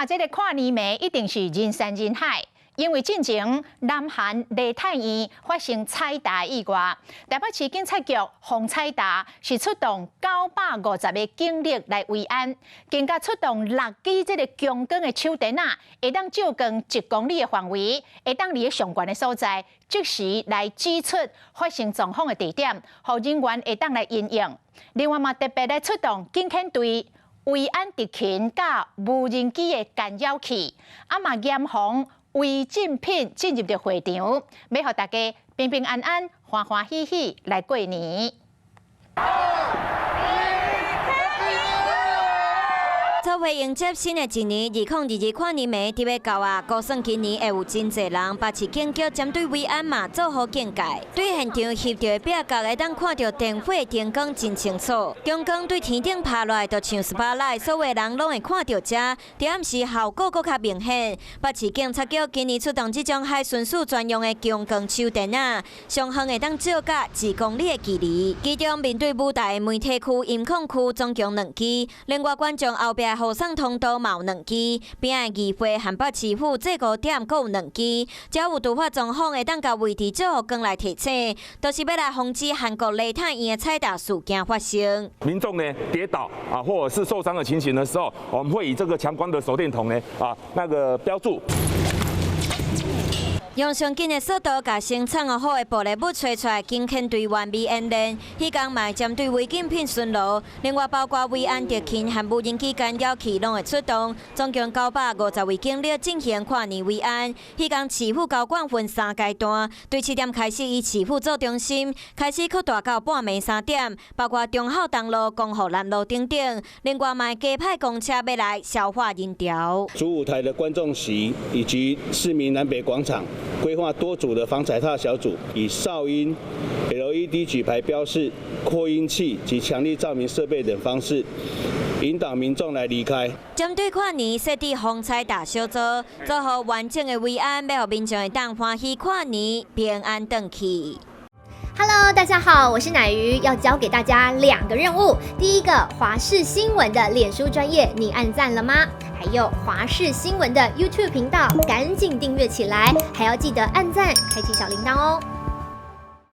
嘛這个跨年暝一定是人山人海，因為進前南韓梨泰院發生踩踏意外，台北市警察局防踩踏是出動950個警力來維安，更加出動六支這个強光的手電仔，會當照光1公里的範圍，會當佇咧上懸的所在，即時來指出發生狀況的地點，予人員會當來因應。另外嘛，特別來出動警犬隊、維安特勤佮無人機的干擾器，啊嘛嚴防違禁品進入著會場，欲予大家平平安安、歡歡喜喜來過年。二，做伙迎接新的一年，2022跨年暝佇欲到啊！估算今年會有真濟人，北市警局針對維安嘛做好警戒。對現場翕著的壁角會當看著燈火燈光真清楚，強光對天頂拍落來就像 spotlight，所有人攏會看著遮。佇暗時效果閣較明顯。北市警察局今年出動這種海巡署專用的強光手電仔，上遠會當照甲1公里的距離。其中面對舞台的媒體區、音控區總共兩支，另外觀眾後壁護送通道嘛有兩支，邊仔的議會和北市府這五點閣有兩支，只要有突發狀況，會當共位置照光來提醒，都是欲來防止韓國梨泰院的踩踏事件發生。民眾呢跌倒啊，或者是受傷的情形的時候，我們會以這個強光的手電筒呢啊那個標註。用上緊的速度，共生產好的玻璃物揣出來，警犬隊完美演練。彼工嘛會針對違禁品巡邏，另外包括維安特勤和無人機干擾器攏會出動，總共950位警力進行跨年維安。彼工市府交管分三階段，對7點開始以市府做中心，開始擴大到半暝3點，包括忠孝東路、光復南路等等。另外嘛會加派公車欲來消化人潮。主舞台的觀眾席以及市民南北廣場，規劃多組的防踩踏小組，以哨音、LED 舉牌標示、擴音器及強力照明設備等方式，引導民眾來離開。針對跨年設置防踩踏小組，做好完整的維安，欲予民眾會當歡喜跨年，平安轉去。 Hello，大家好，我是奶魚，要交給大家兩個任務。第一個，華視新聞的臉書專頁，你按讚了嗎？還有華視新聞的 YouTube 頻道，趕緊訂閱起來，還要記得按讚，開啟小鈴鐺哦。